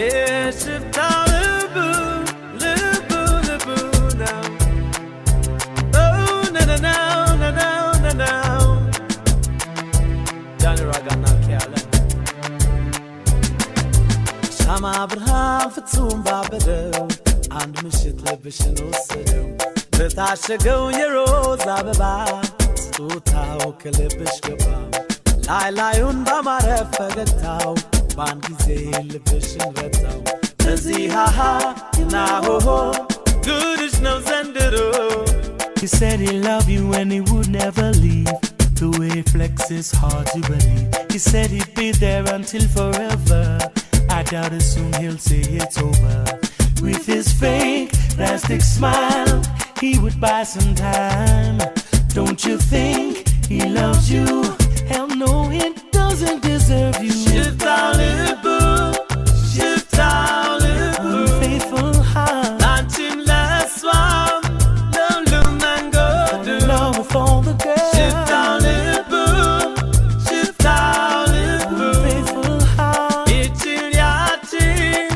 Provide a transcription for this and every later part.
የሽፍታው ልቡ ልቡ ልቡ ነው። Oh, na na na na na na na. Johnny Raga Nakiale. ሻማ ብርሃን ፍጹም ባበደው አንድ ምሽት ልብሽን ወሰደው፣ በታሸገው የሮዝ አበባ ስጦታው ከልብሽ ገባ። ላይ ላዩን ባማረ ፈገግታው በአንድ ጊዜ ልብሽን ረታው። እዚህ ሃሃ እና ሆሆ ጉድሽ ነው ዘንድሮ። He said he loved you and he would never leave. The way he flex is hard to believe. He said he'd be there until forever. I doubt it, soon he'll say it's over. With his fake plastic smile, he would buy some time. Don't you think he loves you? Hell no, he doesn't deserve you. ሽፍታው ልቡ ሽፍታው ልቡ Unfaithful heart, ላንቺም ለሷም ለሁሉም መንገዱ fall in love with all the ሽፍታው girls. ልቡ ሽፍታው ልቡ Unfaithful heart, ይችን ያችን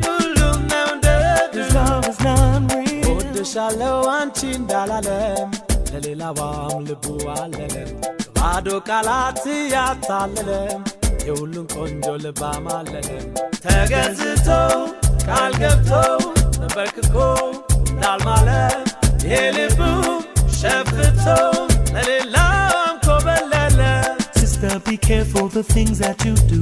ሁሉም መውደዱ his love is not real. እወድሻለሁ አንቺ እንዳላለም ለሌላዋም ልቡ አለለም፣ ባዶ ቃላት ያታለለም የሁሉን ቆንጆ ልብ አማለለም። ተገዝቶ ቃል ገብቶ ተንበርክኮ እንዳልማለ ይሄ ልቡ ሸፍቶ ለሌላም ኮበለለ። Sister, be careful the things that you do.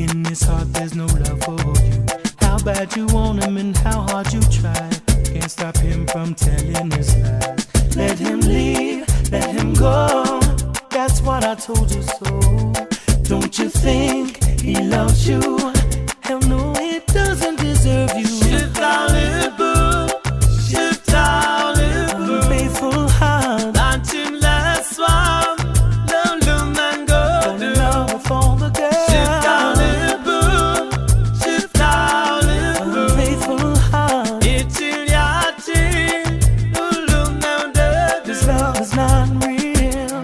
In his heart, there's no love for you. How bad you want him and how hard you try. Can't stop him from telling his lies. Let him leave, let him go. That's what I told you so. Don't you think he loves you? Hell no, he doesn't deserve you. ሽፍታው ልቡ ሽፍታው ልቡ Unfaithful heart, ላንቺም ለሷም ለሁሉም fall መንገዱ in love with all the ሽፍታው girls. ልቡ ሽፍታው ልቡ Unfaithful heart, ይችን ያችን ሁሉም መውደዱ this love is not real.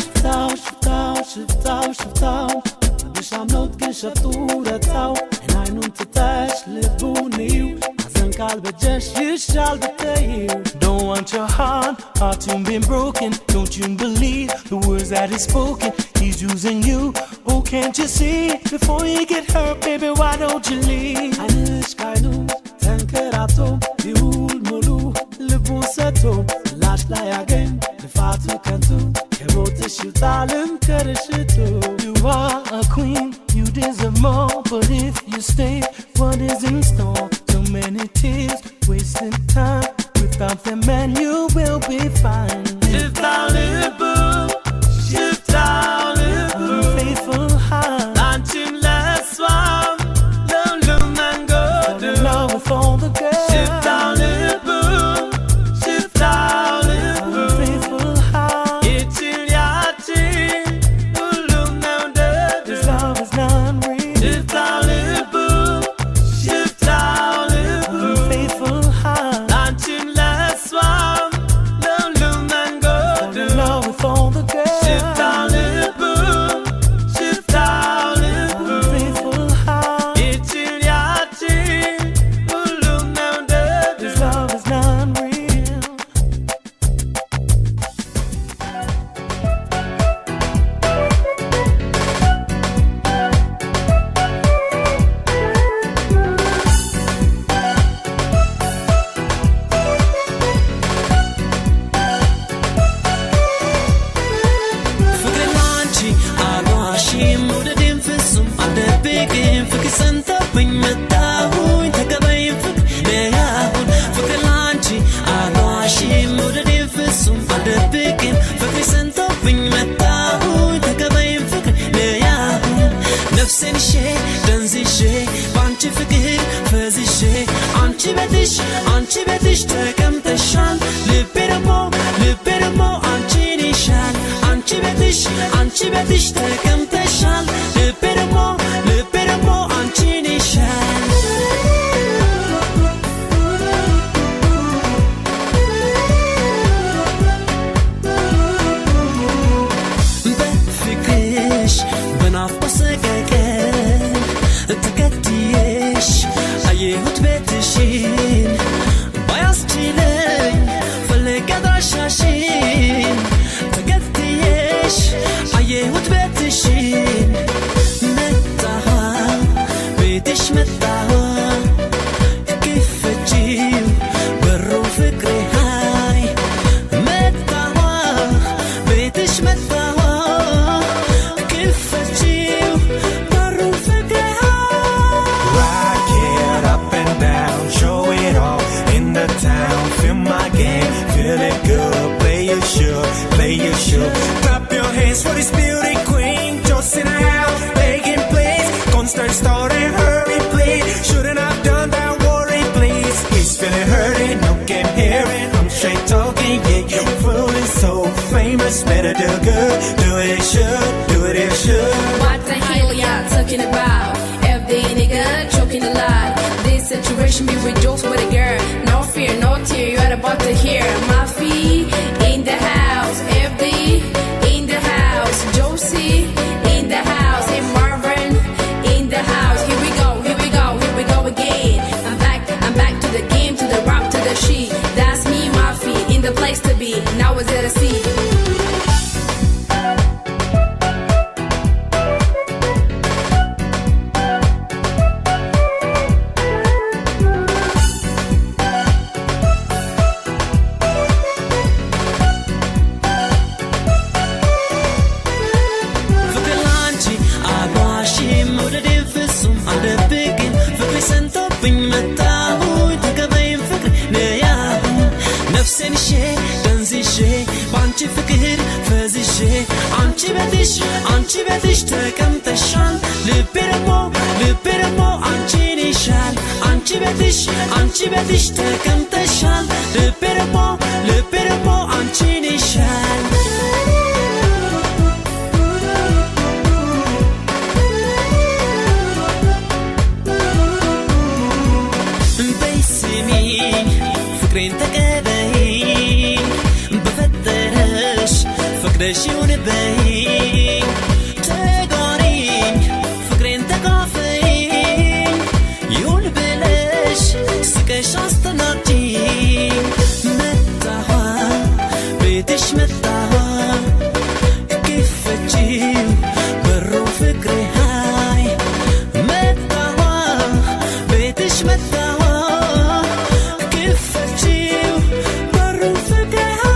ሽፍታው ሽፍታው ሽፍታው ሽፍታው ልብሽ አምኖት ግን ሸፍጡ ረታው። አይን አይኑን ትተሽ ልቡን እዩ፣ ሐዘን ካልበጀሽ ይሻል ብትይው። Don't want your heart, heart to be broken. Don't you believe the words that he's spoken? He's using you. Oh, can't you see? Before you get hurt, baby, why don't you leave? አይንሽ ካይኑ ተንከራቶ ቢውል ሙሉ ልቡን ሰጥቶ ምላሽ ላይ ያገኝ ልፋቱ ከንቱ፣ ከቦትሽ ይውጣ ልምከርሽቱ። You are a queen, you deserve more. But if you stay, what is in store? So many tears, wasting time. Without the man, you will be fine. ሽፍታው ልቡ ሽፍታው ልቡ Unfaithful heart, ላንቺም ለሷም ለሁሉም fall መንገዱ in love with all the ሽፍታው girls. ልቡ ሽፍታው ልቡ Unfaithful heart, ይችን ያችን ሁሉም መውደዱ this love is not real. ሽፍታው ልቡ ሽፍታው ልቡ Unfaithful heart, ላንቺም ለሷም ለሁሉም fall መንገዱ in love with all the ሽፍታው girls. ልቡ ሽፍታው ልቡ Unfaithful heart, ይችን ያችን ሁሉም መውደዱ this love is not real. ፍቅር ላንቺ አልዋሽም፣ መውደዴን ፍጹም አልደብቅም። ፍቅር ጸንቶብኝ መጣሁኝ፣ ተቀበይኝ ፍቅር ለያሁን። ፍቅር ላንቺ አልዋሽም፣ መውደዴን ፍጹም አልደብቅም። ፍቅር ጸንቶብኝ መጣሁኝ፣ ተቀበይኝ ፍቅር ለያሁን። ነፍሴን ይዤ ደንዝዤ በአንቺ ፍቅር ፈዝዤ፣ አንቺ ቤትሽ አንቺ ቤትሽ ተቀምጠሻል፣ ልቤ ደግሞ ልቤ ደግሞ አንቺን ይሻል። አንቺ ቤትሽ አንቺ ቤትሽ ተቀምጠሻል፣ ልቤ ደግሞ ልቤ ደግሞ አንቺን ይሻል። hear it, I'm straight talking. Yeah, you feeling so famous, better do good, do it should, do it should. What the hell y'all talking about? FD nigga choking a lot. This situation be reduced with a girl. No fear, no tear, you're about to hear. Mafi in the house, FD in the house, Josie in the house, and Marvin in the house. Here we go, here we go, here we go again. I'm back to the game, to the rock, to the she. That's me, Mafi, in the place to be. Now is it a C? ፍቅር ላንቺ አልዋሽም መውደዴን ፍጹም አልደብቅም ፍቅሬ ሰንቶብኝ መጣሁኝ ተቀበይኝ ፍቅር ነይ አሁን ነፍሴን ይዤ ደንዝዤ በአንቺ ፍቅር ፈዝዤ አንቺ ቤትሽ ተቀምጠሻል ልቤ ደግሞ አንቺን ይሻል አንቺ ቤትሽ ተቀምጠሻል ልቤ ደግሞ አንቺን ይሻል በይ ስሚኝ ፍቅሬን ተቀበይኝ በፈጠረሽ ፈቅደሽ ይሁን በይኝ ተጋሪኝ ፍቅሬን ተካፈይኝ ይሁን ብለሽ ስቀሽ አስተናግጂኝ መጣኋ ቤትሽ መጣኋ ክፈቺው በሩ ፍቅሬ ሃይ መጣኋ ቤትሽ መጣኋ ክፈቺው በሩ ፍቅሬ ሃይ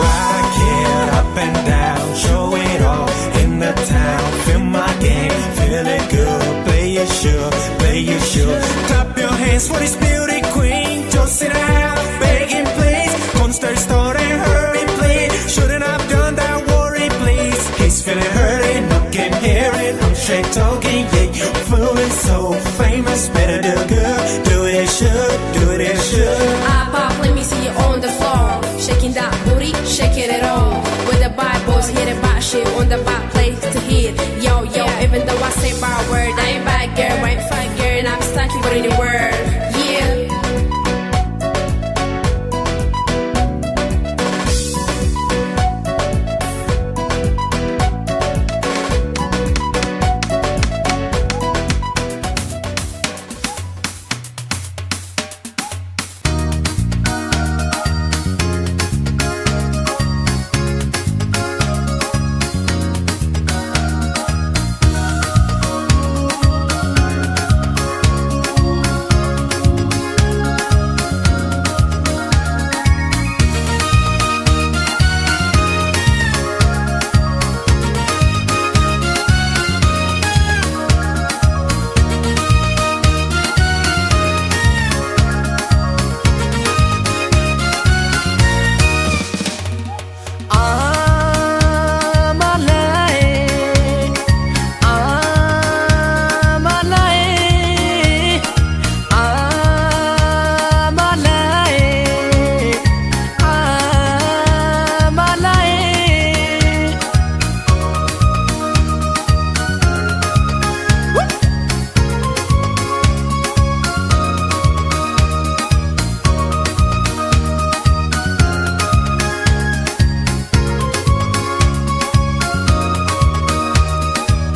Rock it up and down, show it all in the town. Feel my game, feel it good, play it sure, play it sure. Clap your hands for this beauty queen, just sit down, begging please. Don't start and hurry, please. Shouldn't have done that, worry, please. He's feeling hurting, I can hear it. I'm straight talking, yeah, you feeling so famous. Better do good, do it should, do it should. I pop, let me see you on the floor. Shaking that booty, shaking it all. With the bad boys, hit it bad shit on the bad place to hit. Yo, yo, even though I say bad word, I ain't bad girl, I ain't fat girl, and I'm stuck in the word. Yeah.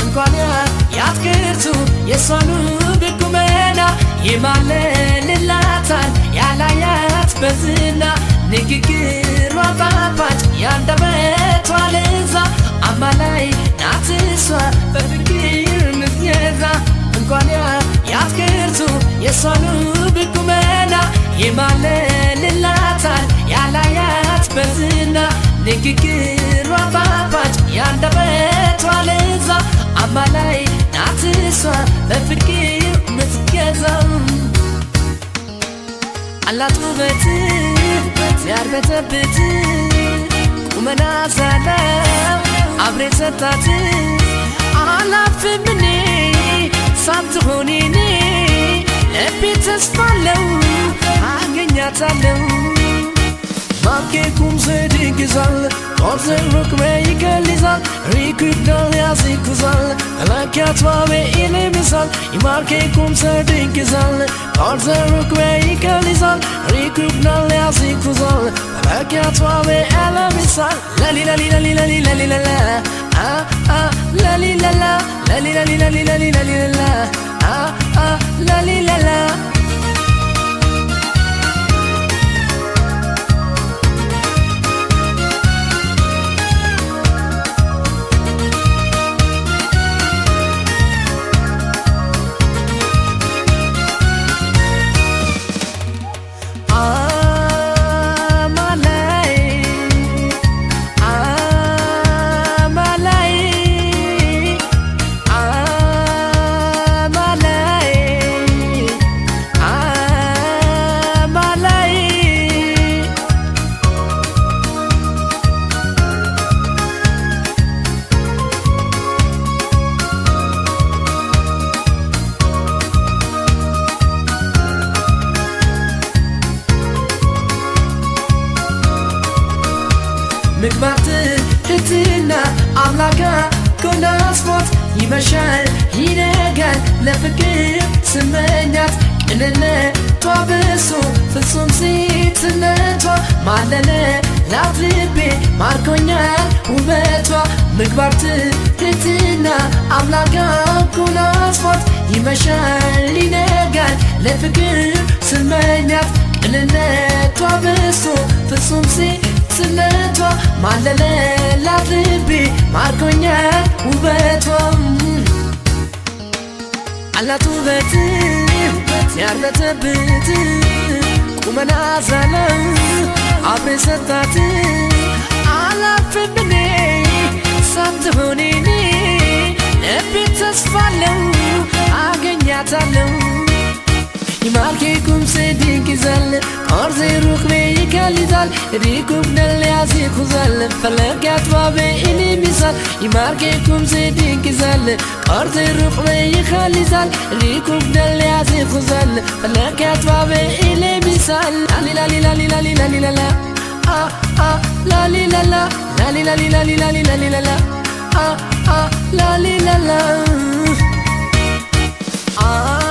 እንኳን ያትክርቱ የሷኑ ብቁመና ይማለልላታል ያላያት በዝና ንግግሯ ጣፋጭ ያንደበቷ ለዛ አማላይ ናት እሷ በፍቅር ምትገዛ እንኳን ያትክርቱ የሷኑ ብቁመና ይማለልላታል ያላያት በዝና ንግግሯ ጣፋጭ ያንደበቷ ለዛ አማላይ ናት እሷ በፍቅር ምትገዛ አላት ውበት ሚያርበተብት ቁመና ዛላ አብሬ ሰጣት አላፍም እኔ ሳትሆን እኔ ልቤ ተስፋ አለው አገኛት አገኛታለሁ። Marke kumse dikizal, Korze rukme ikelizal, Rikübdal yazikuzal, Lakatva ve ilimizal, Marke kumse dikizal, Korze rukme ikelizal, Rikübdal yazikuzal, Lakatva ve elemizal, La li la li la li la li la li la la, ah ah, la li la la, la li la li la li la li la li la la, ah ah, la li la la. ምግባር ትህትና አምላካ ጎናስፎት ይመሻል ይነጋል ለፍቅር ስመኛት ቅንነቷ ብሶ ፍጹም ሴትነቷ ማለለ ላት ልቤ ማርኮኛል ውበቷ። ምግባር ትህትና አምላካ ጎናስፎት ይመሻል ይነጋል ለፍቅር ስመኛት ቅንነቷ ብሶ ፍጹም ሴትነቷ ማለለላት ልቤ ማርኮኛል ውበቷ። አላት ውበት ያርበተብት ቁመና ዛለ አብሬ ሰጣት አላፍም እኔ ሳትሆን እኔ ልቤ ተስፋለው አገኛታለሁ። Marke kumse dikizal, Korze rukme ikalizal, Rikubnal yazikuzal, Falakat vabe inimizal. Marke kumse dikizal, Korze rukme ikalizal, Rikubnal yazikuzal, Falakat vabe inimizal. La li la li la li la li la li la la, ah ah, la li la la, la li la li la li la li la li la la, ah ah, la li la la. Ah.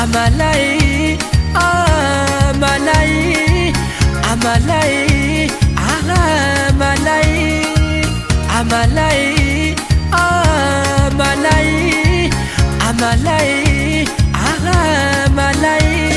Amalai, amalai.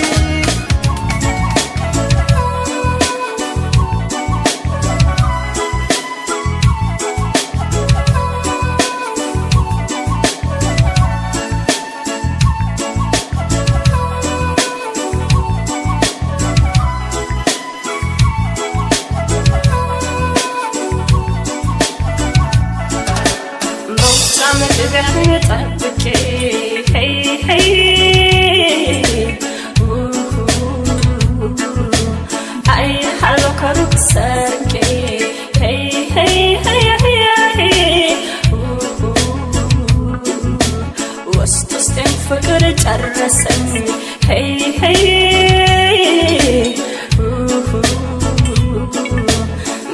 ጨረሰኝ ሄይ ሄይ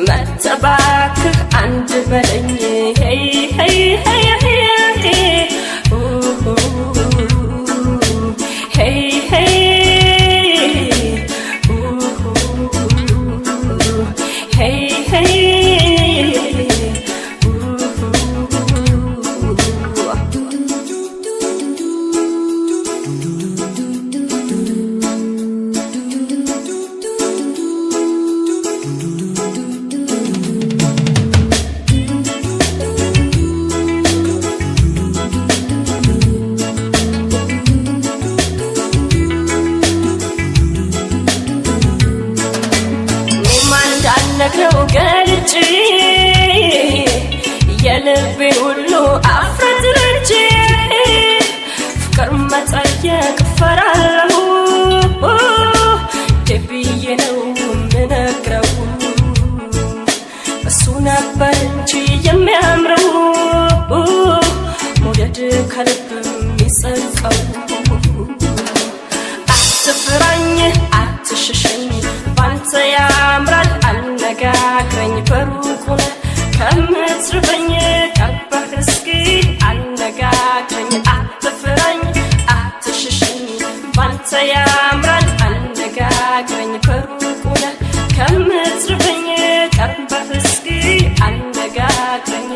መተባክህ አንድ በለኝ ሄይ ሄይ ሄይ ሄይ ሄይ ሄይ ሄይ ሄይ። ነግረው ገልጬ የልቤን ሁሉ አፍረት ረቼ ፍቅር መጠየቅ እፈራለሁ። ያምራል አነጋግረኝ በሩቅ ሆነህ ከምትርበኝ ቀርበህ እስኪ አነጋግረኝ።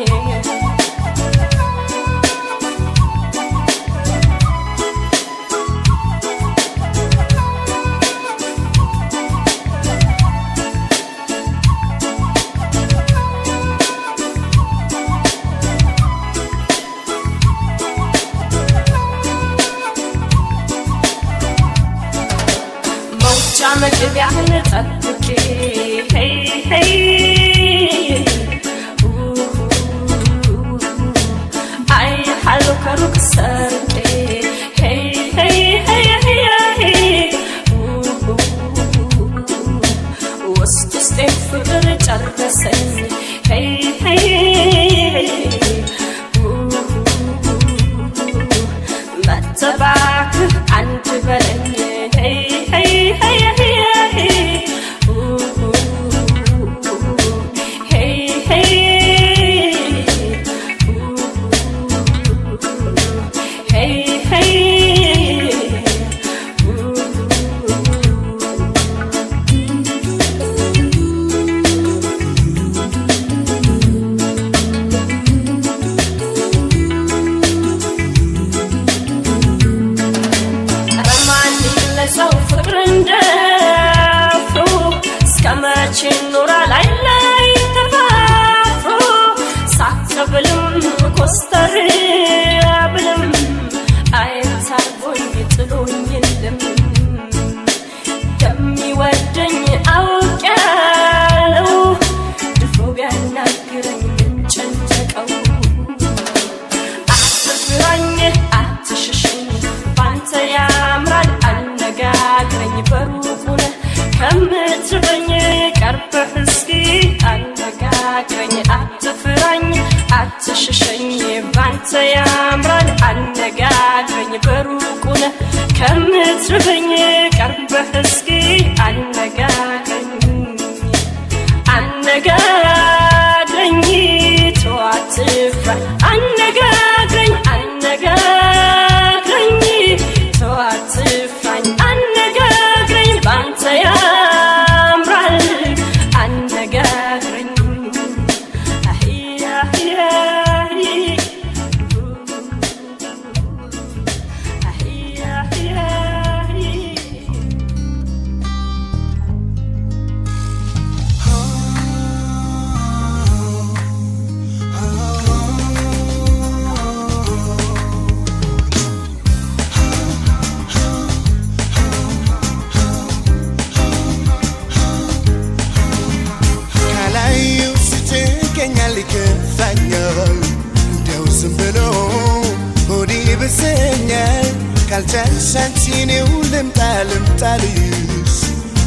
መውጫ መግቢያህን ጠብቄ ሄይ ሄይ አይሃለሁ ከሩቅ ሰርቄ ሄይ ሄይ ሄይ ሄይ ውስጥ ውስጤን ፍቅር ጨረሰኝ ሄይ ሄይ መተባክህ አንድ በለኝ ሄይ ሄይ ሄይ ሄይ ሄይ ሄይ ሄይ ሄይ። ረማን ለሰው ፍቅር እንደፍሮ እስከ መቼ ይኖራል አይለይ ተፋፍሮ ሳቅ ብልም ኮስተር ብልም አይታርጎኝ ጥሎኝ የለም እንደሚወደኝ አውቄያለሁ ድፎ ቢያናግረኝ ምን ጨነቀው። አትፍራኝ አትሽሽኝ ባንተ ያምራል አነጋግረኝ በሩቅ ሆነህ ከምትርበኝ ቀርበህ እስኪ አነጋግረኝ። አትፍራኝ አትሽሸኝ ባንተ ያምራል አነጋግረኝ በሩቅ ሆነህ ከምትርበኝ ቀርበህ እስኪ አነጋግረኝ። አነጋግረኝ ተው አትፍራ አነጋግረኝ አነጋግረኝ ተው አትፍራኝ አነጋግረኝ ባንተ ያምራል አነጋግረኝ አይ አይ አይ አይ አይ። ካላዩ ሲጨንቀኛል ይከፋኛል፣ እንደው ዝም ብሎ ሆዴ ይብሰኛል። ካልቻልሽ አንቺ እኔው ልምጣ ልምጣልሽ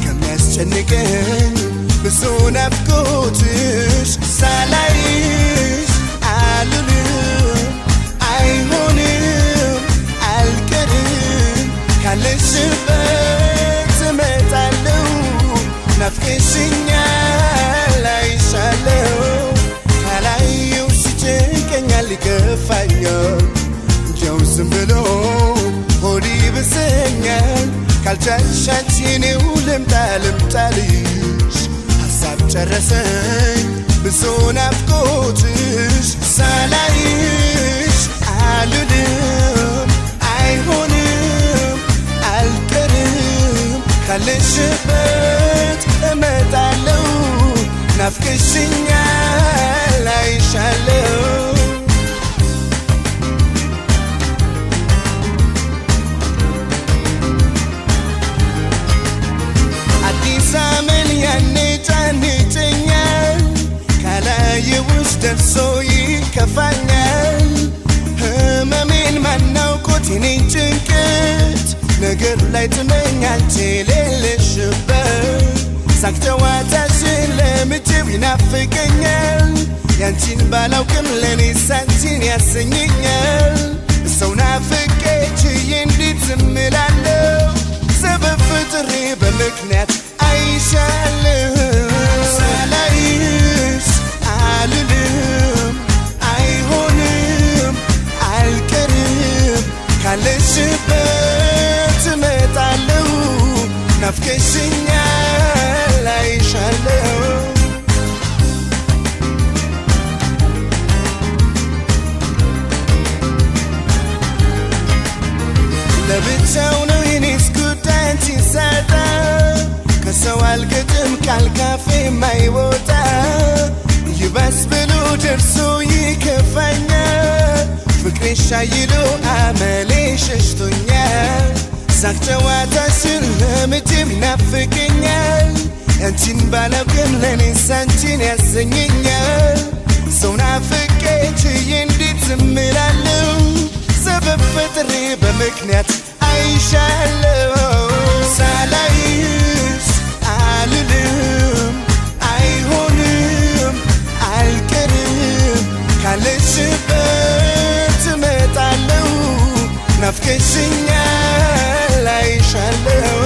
ከሚያስጨንቀኝ ብዙ ናፍቆትሽ ሳላይሽ አልልም አይሆንም አልቀርም ካለሽበት እመጣለሁ ናፍቀሽኛል አይሻለሁ ካላየው ሲጨንቀኛል ይከፋኛል እንዲያው ዝም ብሎ ሆዴ ይብሰኛል ካልቻልሽ አንቺ እኔው ልምጣ ልምጣልሽ ሀሳብ ጨረሰኝ ብዙ ናፍቆትሽ ሳላይሽ አልልም አይሆንም አልቀርም ካለሽበት እመጣለሁ ናፍቀሽኛል አይሻለሁ። አዲስ አመል ያነጫንጨኛል ካላየውሽ ደርሶ ይከፋኛል ህመሜን ማናውቆት የኔን ጭንቀት ነገር ላይ ጥመኝ አንቺ የሌለሽበት ሳቅ ጨዋታሽን ለምጄው ይናፍቀኛል ያንቺን ባላውቅም ለእኔ ሳንቺን ያሰኘኛል ሰው ናፍቄ ችዬ እንዴት ዝም እላለሁ ሰበብ ፈጥሬ በምክንያት አይሻለሁ ሳላይሽ አልልም አይሆንም አልቀርም ካለሽበት እመጣለሁ። አይሎ አመሌ ሸሽቶኛል። ሳቅ ጨዋታሽን ለምጄም ይናፍቀኛል። አንቺን ባላውቅም ለእኔስ አንቺን ያሰኘኛል። ሰው ናፍቄ ችዬ እንዴት ዝም እላለሁ? ሰበብ ፈጥሬ በምክንያት አይሻለሁ። ሳላይሽ አልልም፣ አይሆንም፣ አልቀርም። ካለሽበት እመጣለሁ። ናፍቀሽኛል፣ አይሻለሁ።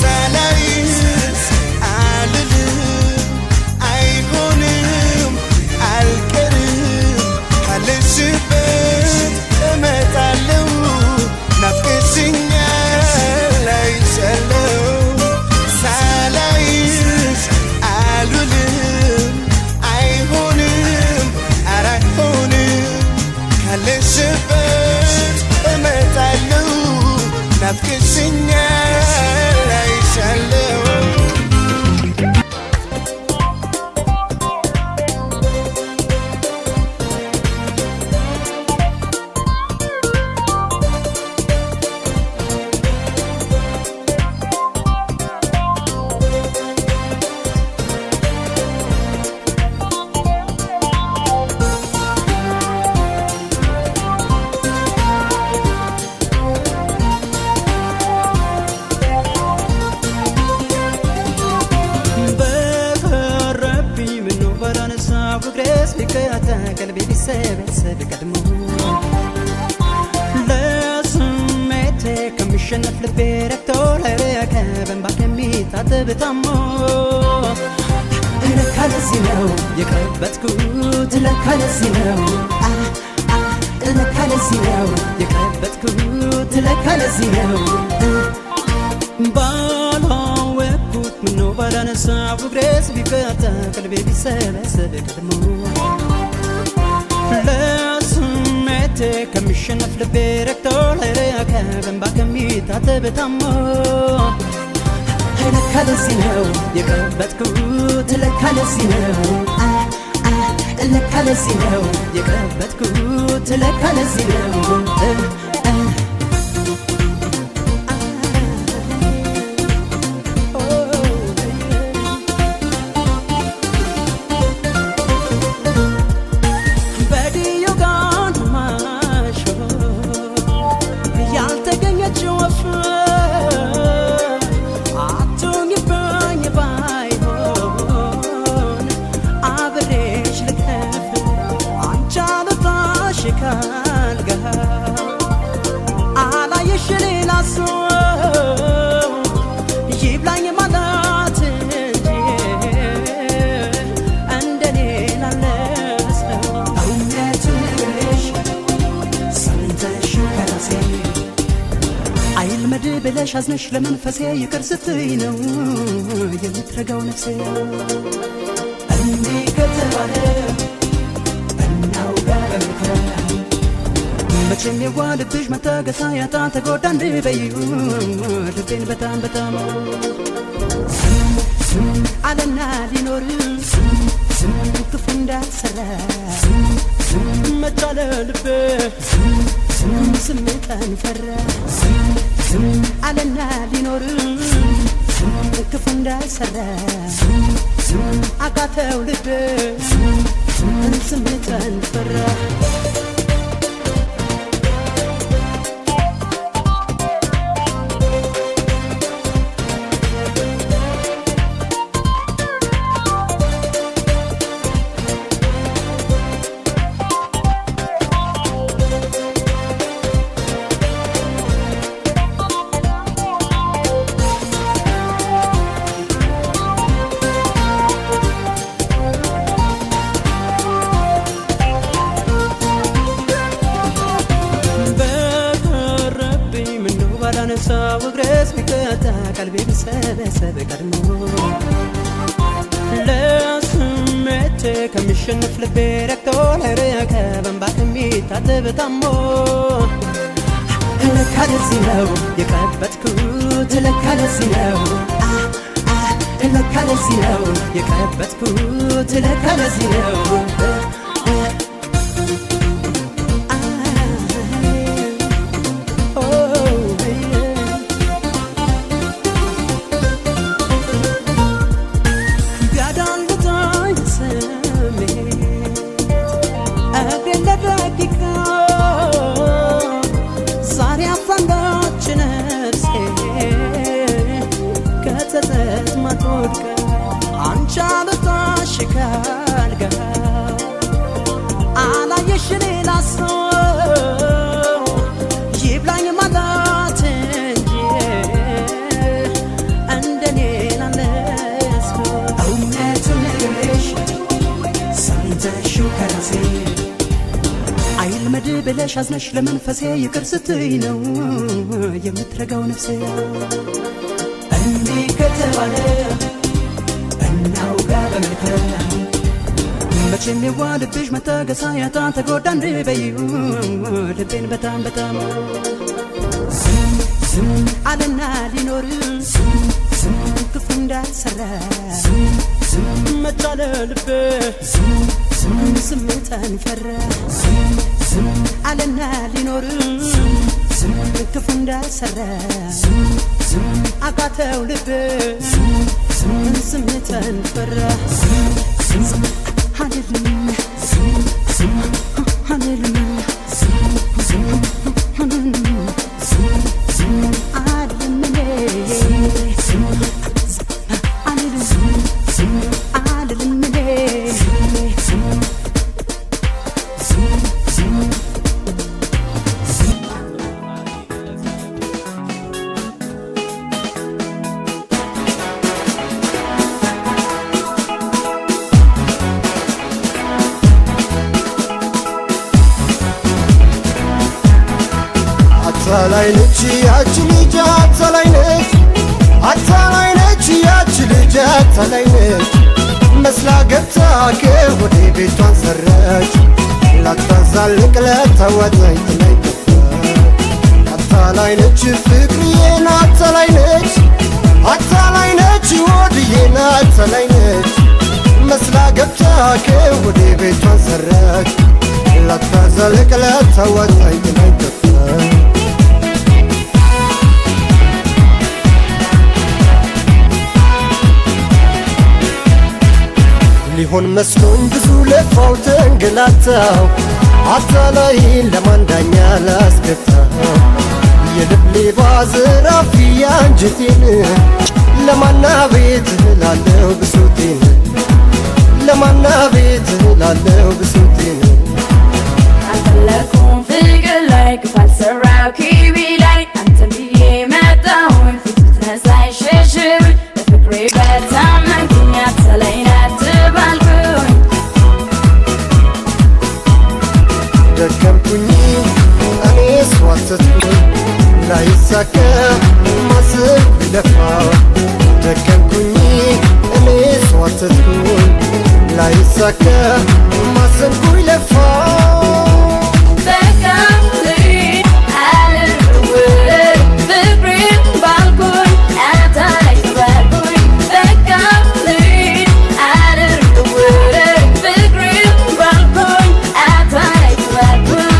ሳላይሽ አልልም፣ አይሆንም፣ አልቀርም። ካለሽበት እመጣለሁ። ናፍቀሽኛል፣ አይሻለሁ። ሳላይሽ አልውልም፣ አይሆንም፣ ኧረ አይሆንም። ካለሽበት እመጣለሁ። ናፍቀሽኛል፣ አይሻለሁ። በቀረብኝ ምነው ባላነሳው እግሬስ ቢቀጣ ቀልቤ ቢሰበሰብ ቀድሞ ለስሜቴ ከሚሸነፍ ልቤ ረክቶ ላይረካ በእንባ ከሚታጠብ ታሞ ለካ ለዚህ ነው የቀበጥኩት፣ ለካ ለዚህ ነው፣ ለካ ለዚህ ነው የቀበጥኩት፣ ለካ ለዚህ ነው። ባላወቅኩት ምነው ባላነሳው እግሬስ ቢቀጣ ቀልቤ ቢሰበሰብ ቀድሞ ለስሜቴ ከሚሸነፍ ልቤ ረክቶ ላይረካ በእንባ ከሚታጠብ ታሞ ለካ ለዚህ ነው የቀበጥኩት፣ ለካ ለዚህ ነው፣ ለካ ለዚህ ነው የቀበጥኩት፣ ለካ ለዚህ ነው። በዲዮጋን ማሾ ያልተገኘች ወፍ አትሁኝብኝ፣ ባይሆን አብሬሽ ልከፍ። አንቺ አልወጣሽ ካልጋ አላየሽ ሌላ ሰው ይብላኝ ማለት እንጂ እንደኔ ላለ ሰው እውነቱን ነግሬሽ ሰምተሽ ከራሴ አይልመድ ብለሽ አዝነሽ ለመንፈሴ ይቅር ስትይ ነው የምትረጋው ነፍሴ። እንዲህ ከተባለ እናውጋ በምክር። መቼም የዋ ልብሽ መታገሳ ያጣ ተጎዳ እንድበይው ልቤን በጣም በጣም። ዝም ዝም አለና ሊኖር ዝም ዝም ክፉ እንዳልሰራ ዝም ዝም መቻለ ልቤ ዝም ዝም ስሜታን ፈራ። ዝም ዝም አለና ሊኖር ዝም ዝም ክፉ እንዳልሰራ ዝም ዝም አቃተው ልቤ ዝም ዝም ስሜታን ፈራ። ባላነሳው እግሬስ ቢቀጣ ቀልቤ ቢሰበሰብ ቀድሞ ለስሜቴ ከሚሸነፍ ልቤ ረክቶ ላይረከ በእንባ ከሚታጠብ ታሞ ለካ ለዚህ ነው የቀበጥኩት ለካ ለዚህ ነው ለካ ለዚህ ነው የቀበጥኩት ለካ ለዚህ ነው ብለሽ አዝነሽ ለመንፈሴ ይቅር ስትይ ነው የምትረጋው ነፍሴ እንዲህ ከተባለ እናውጋ በመልካም መቼም የዋልብሽ መታገሳ ያጣ ተጎዳ እንዴ በይው ልቤን በጣም በጣም ዝም ዝም አለና ሊኖር ዝም ዝም ክፉ እንዳልሰራ ዝም ዝም መቻለ ልቤ ዝም ዝም ዝምታን ፈራ ዝም ዝም አለና ሊኖር ዝም ዝም ክፉ እንዳልሰራ ዝም ዝም አቃተው ልቤ ዝም ዝም ዝምታን ፈራ ዝም ዝም አልልም ዝም ዝም አልልም ዝም ዝም አልልም ዝም ዝም አልልም ዝም አልልም ዝም አልልም ዝም ዝም ዝም አታላይ ነች ያች ልጅ አታላይ ነች አታላይ ነች ያች ልጅ አታላይ ነች መስላ ገብታ ከሆዴ ቤቷን ሰራች ላታዛልቅ ለታዋጣኝ ጥላኝ ጠፋች አታላይ ነች ፍቅርዬን አታላይ ነች አታላይ ነች ወድዬን አታላይ ነች መስላ ገብታ ከሆዴ ቤቷን ሰራች ላታዛልቅ ለታዋጣኝ ጥላኝ ጠፋች ሊሆን መስሎኝ ብዙ ለፋው ተንገላታው አታላይ ለማን ዳኛ ላስገታው የልብ ሌባ ዘራፊ አንጀቴን ለማና ቤት እላለሁ ብሶቴን ለማና ቤት እላለሁ ብሶቴን አልፈለኩም ፍቅር ላይ ክፋት ሰራው ኪቢ ላይ አንተን ብዬ መጣሁኝ ፊት ብትነሳኝ ሸሽብኝ በፍቅሬ በታመንኩኝ አታላይ ናት ተባልኩኝ ደከምኩኝ እኔስ ዋተትኩኝ ላይሳካ ማሰብ ቢለፋ ደከምኩኝ እኔስ ዋተትኩኝ ላይሳካ ማሰብኩኝ ለፋ በቃ ልሂድ አልወድ ፍቅሬን ባልኩኝ አታላይ ተባልኩኝ በቃ ልሂድ አልወድ ፍቅሬን ባልኩኝ አታላይ ተባልኩኝ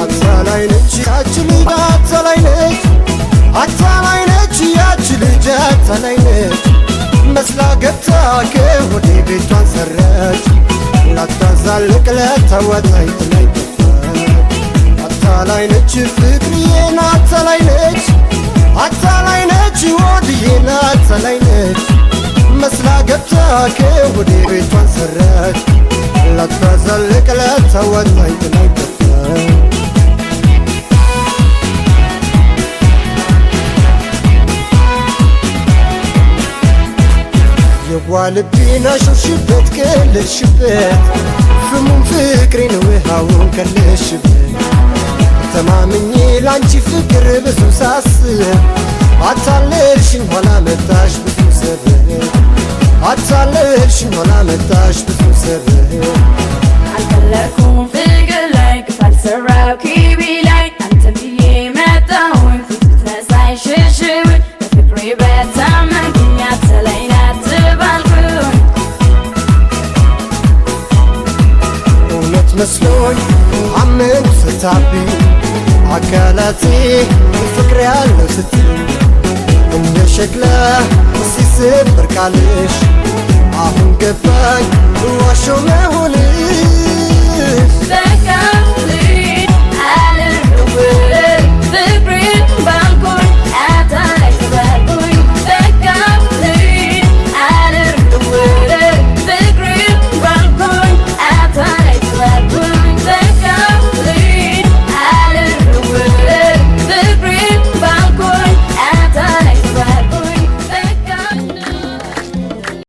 አታላይ ነች ያች ልጅ አታላይ ነች አታላይ ነች ያች ልጅ አታላይ ነች መስላ ገብታ ከሆዴ ቤቷን ሰራች ላታዛልቅ ለታዋጣኝ ጥላኝ ጠፋች አታላይ ነች ፍቅርዬን አታላይ ነች አታላይ ነች ወድዬን አታላይ ነች መስላ ገብታ ከሆዴ ቤቷን ሰራች ላታዘልቅ ላታዋጣኝ ጥላኝ ጠፋ። የዋልቤን አሾፍሽበት ቀለድሽበት ፍሙን ፍቅሬን ውሃውን ከለሽበት። ተማምኜ ላንቺ ፍቅር ብዙ ሳስብ አታለልሽኝ ኋላ መጣሽ ብዙ ሰበብ፣ አታለልሽኝ ኋላ መጣሽ ብዙ ሰበብ። አልቀለድኩም ፍቅር ላይ፣ ክፍ አልሰራው ኪቢ ላይ። አንተ ብዬ መጣሁኝ ፊት ብትነሳኝ ሽሽውን፣ በፍቅሬ በታመንኩኝ አትለኝ አትባልኩኝ። እውነት መስሎኝ አመንኩ ስታቢ አካላቴ ፍቅር ያለው ስትይ፣ እንደ ሸክላ ሲሰበር ቃልሽ አሁን ገባኝ ዋሾ መሆንሽ።